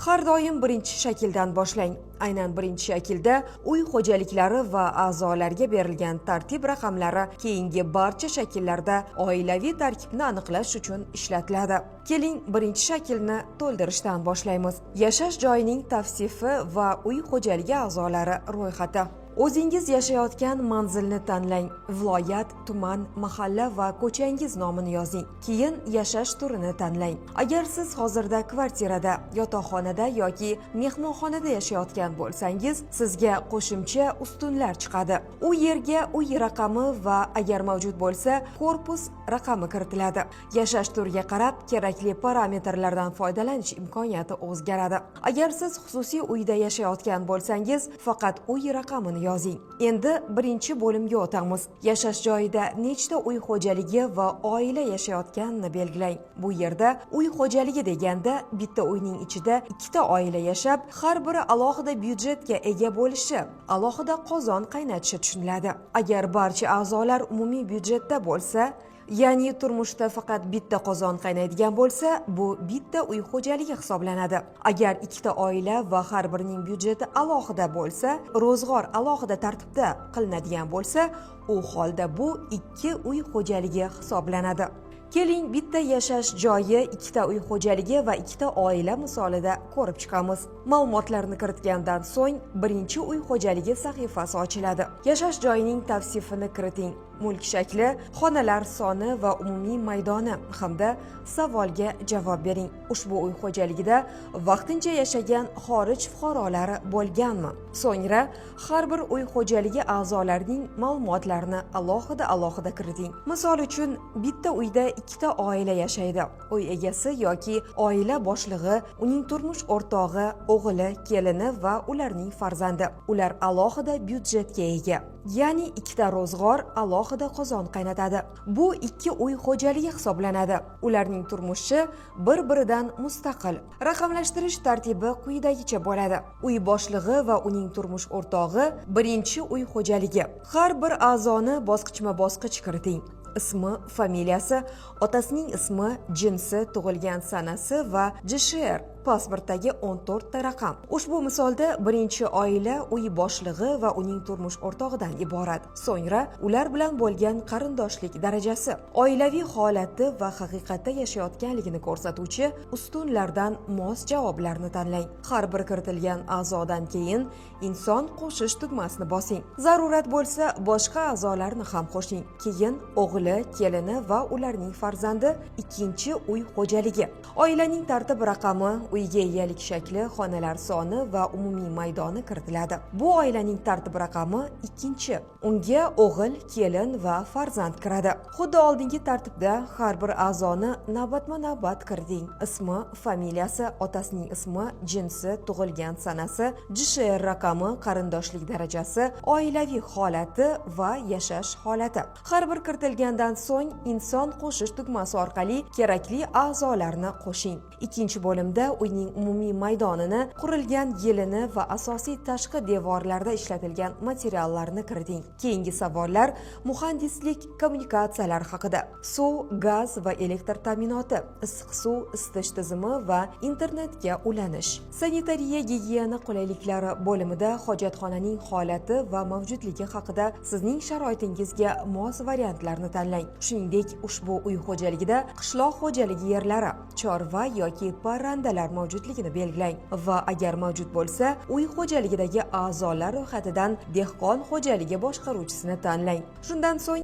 Har doim birinchi shakldan boshlang. Aynan birinchi shaklda uy xo'jaliklari va a'zolarga berilgan tartib raqamlari keyingi barcha shakllarda oilaviy tarkibni aniqlash uchun ishlatiladi. Keling, birinchi shaklni to'ldirishdan boshlaymiz. Yashash joyining tavsifi va uy xo'jaligi a'zolari ro'yxati. O'zingiz yashayotgan manzilni tanlang. Viloyat, tuman, mahalla va ko'changiz nomini yozing. Keyin yashash turini tanlang. Agar siz hozirda kvartirada, yotoqxonada yoki mehmonxonada yashayotgan bo'lsangiz, sizga qo'shimcha ustunlar chiqadi. U yerga uy raqami va agar mavjud bo'lsa, korpus raqami kiritiladi. Yashash turiga qarab kerakli parametrlardan foydalanish imkoniyati o'zgaradi. Agar siz xususiy uyda yashayotgan bo'lsangiz, faqat uy raqamini yozing. Endi birinchi bo'limga o'tamiz. Yashash joyida nechta uy xo'jaligi va oila yashayotganini belgilang. Bu yerda uy xo'jaligi deganda bitta uyning ichida ikkita oila yashab, har biri alohida byudjetga ega bo'lishi, alohida qozon qaynatishi tushuniladi. Agar barcha a'zolar umumiy byudjetda bo'lsa, ya'ni turmushda faqat bitta qozon qaynaydigan bo'lsa, bu bitta uy xo'jaligi hisoblanadi. Agar ikkita oila va har birining byudjeti alohida bo'lsa, ro'zg'or alohida tartibda qilinadigan bo'lsa, u holda bu ikki uy xo'jaligi hisoblanadi. Keling, bitta yashash joyi, ikkita uy xo'jaligi va ikkita oila misolida ko'rib chiqamiz. Ma'lumotlarni kiritgandan so'ng birinchi uy xo'jaligi sahifasi ochiladi. Yashash joyining tavsifini kiriting. Mulk shakli, xonalar soni va umumiy maydoni hamda savolga javob bering. Ushbu uy xo'jaligida vaqtincha yashagan xorij fuqarolari bo'lganmi? So'ngra har bir uy xo'jaligi a'zolarining ma'lumotlarini alohida alohida kiriting. Misol uchun, bitta uyda ikkita oila yashaydi. Uy egasi yoki oila boshlig'i, uning turmush o'rtog'i, o'g'li, kelini va ularning farzandi. Ular alohida byudjetga ega. Ya'ni ikkita ro'zg'or alohida qozon qaynatadi. Bu ikki uy xo'jaligi hisoblanadi. Ularning turmushi bir-biridan mustaqil. Raqamlashtirish tartibi quyidagicha bo'ladi. Uy boshlig'i va uning turmush o'rtog'i birinchi uy xo'jaligi. Har bir a'zoni bosqichma-bosqich kiriting. Ismi, familiyasi, otasining ismi, jinsi, tug'ilgan sanasi va JSHR pasportdagi 14 ta raqam. Ushbu misolda birinchi oila uy boshlig'i va uning turmush o'rtog'idan iborat. So'ngra ular bilan bo'lgan qarindoshlik darajasi, oilaviy holati va haqiqatda yashayotganligini ko'rsatuvchi ustunlardan mos javoblarni tanlang. Har bir kiritilgan a'zodan keyin inson qo'shish tugmasini bosing. Zarurat bo'lsa, boshqa a'zolarni ham qo'shing. Keyin o'g'li, kelini va ularning farzandi ikkinchi uy xo'jaligi. Oilaning tartib raqami, uyga egalik shakli, xonalar soni va umumiy maydoni kiritiladi. Bu oilaning tartib raqami ikkinchi. Unga o'g'il, kelin va farzand kiradi. Xuddi oldingi tartibda har bir a'zoni navbatma-navbat kiriting. Ismi, familiyasi, otasining ismi, jinsi, tug'ilgan sanasi, JSHR raqami, qarindoshlik darajasi, oilaviy holati va yashash holati. Har bir kiritilgandan so'ng inson qo'shish tugmasi orqali kerakli a'zolarni qo'shing. Ikkinchi bo'limda uyning umumiy maydonini, qurilgan yilini va asosiy tashqi devorlarda ishlatilgan materiallarni kiriting. Keyingi savollar muhandislik kommunikatsiyalari haqida. Suv, gaz va elektr ta'minoti, issiq suv isitish tizimi va internetga ulanish. Sanitariya gigiyena qulayliklari bo'limida hojatxonaning holati va mavjudligi haqida sizning sharoitingizga mos variantlarni tanlang. Shuningdek, ushbu uy xo'jaligida qishloq xo'jaligi yerlari, chorva yoki parrandalar mavjudligini belgilang va agar mavjud bo'lsa, uy xo'jaligidagi a'zolar ro'yxatidan dehqon xo'jaligi boshqaruvchisini tanlang. Shundan so'ng